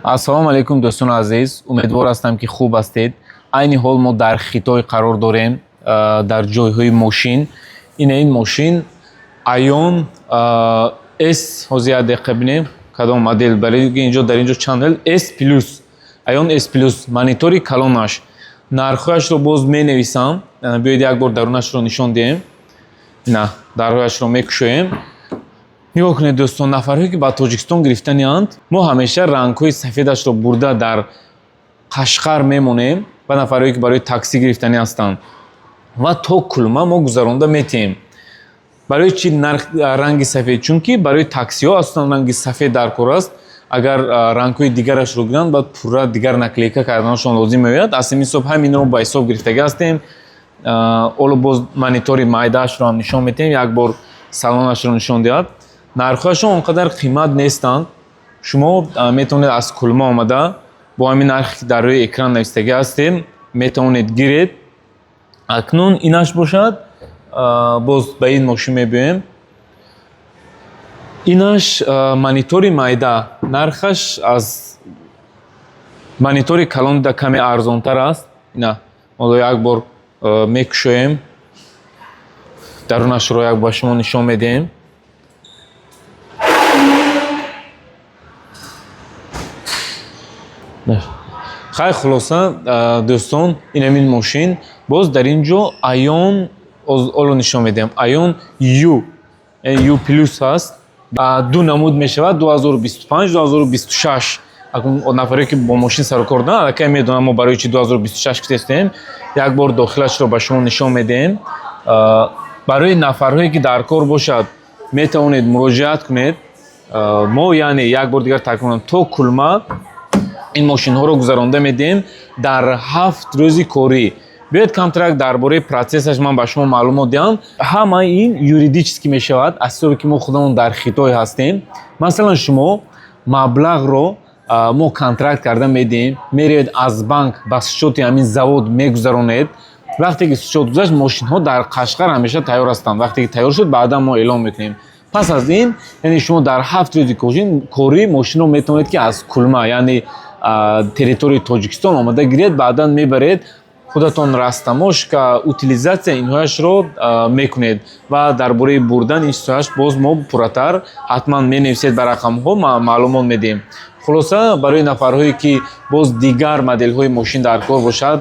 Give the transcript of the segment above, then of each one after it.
Ассалому алайкум, дӯстони азиз, умедвор ҳастам, ки хуб ҳастед. Айни ҳол мо дар Хитой қарор дорем, дар ҷойҳои мошин. Ина ин мошин Айон S. Ҳозир як дақиқа бинем, кадом модел, барои инҷо дар инҷо чанд модел. S плюс, Айон S плюс, монитори калонаш. Нархҳояшро боз менависам. Биёед, як бор дарунашро нишон диҳем. На, дарҳояшро мекушоем. Нигоҳ кунед, дӯстон, нафарҳое ки ба Тоҷикистон гирифтанианд, мо ҳамеша рангҳои сафедашро бурда дар Қашқар мемонем ва нафарҳое ки барои таксӣ гирифтанӣ ҳастанд ва то Кулма мо гузаронда метиҳем. Барои чӣ нарх ранги сафед? Чунки барои таксиҳо асосан ранги сафед дар кор аст. Агар рангҳои дигарашро гиранд, баъд пурра дигар наклейка карданашон лозим меояд. Аз ҳамин ҳисоб ҳаминро ба ҳисоб гирифтагӣ ҳастем. Ҳоло боз монитори майдаашро ҳам нишон медиҳем, як бор салонашро нишон диҳад. Нархҳояшон он қадар қимат нестанд. Шумо метавонед аз Кулма омада бо ҳамин нархе ки дар рӯи экран навистагӣ ҳастем, метавонед гиред. Акнун инаш бошад, боз ба ин мошин мебиёем. Инаш монитори майда, нархаш аз монитори калон дида каме арзонтар аст. Ина ҳоло як бор мекушоем, дарунашро як ба шумо нишон медиҳем. Хай, хулоса, дӯстон, ин ҳамин мошин. Боз дар ин ҷо Айон ҳоло нишон медиҳам. Айон Ю, Ю плюс ҳаст, ду намуд мешавад: 2025, 2026. Акун нафаре ки бо мошин сарукор доранд, аллакай медонанд, мо барои чи 2026 гуфтестем. Як бор дохилашро ба шумо нишон медиҳем. Барои нафарҳое ки дар кор бошад, метавонед муроҷиат кунед. Мо, яъне, як бор дигар такрор кунам, то Кулма ин мошинҳоро гузаронда медиҳем дар 7 рӯзи корӣ. Биёед, камтарак дар бораи процессаш ман ба шумо маълумот диҳам. Ҳамаи ин юридически мешавад, аз ҳисобе ки мо худамон дар Хитой ҳастем. Масалан, шумо маблағро мо контракт карда медиҳем, меравед, аз банк ба счёти ҳамин завод мегузаронед. Вақте ки счёт гузашт, мошинҳо дар Қашқар ҳамеша тайёр ҳастанд. Вақте ки тайёр шуд, баъдан мо эълон мекунем. Пас аз ин, яъне, шумо дар 7 рӯзи корӣ мошинро метавонед ки аз Кулма, яъне территорияи Тоҷикистон, омада гиред. Баъдан мебаред, худатон растаможка, утилизация, инҳояшро мекунед. Ва дар бораи бурдан ин чизҳояш боз мо пурратар ҳатман менависед ба рақамҳо, маълумот медиҳем. Хулоса, барои нафарҳое ки боз дигар моделҳои мошин дар кор бошад,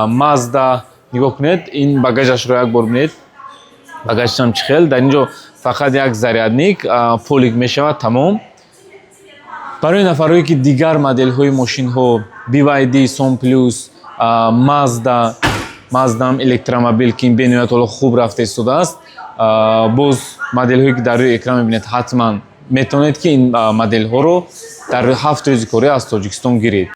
Мазда, нигоҳ кунед, ин багажашро як бор бинед, багажашам чӣ хел. Дар ин ҷо фақат як зарядник, полик мешавад, тамом. Барои нафарҳое ки дигар моделҳои мошинҳо, BYD Song Plus, Mazda, Mazдаам электромобил, ки ин бениҳоят ҳоло хуб рафта истодааст, боз моделҳое ки дар рӯи экран мебинед, ҳатман метавонед ки ин моделҳоро дар 7 рӯзи корӣ аз Тоҷикистон гиред.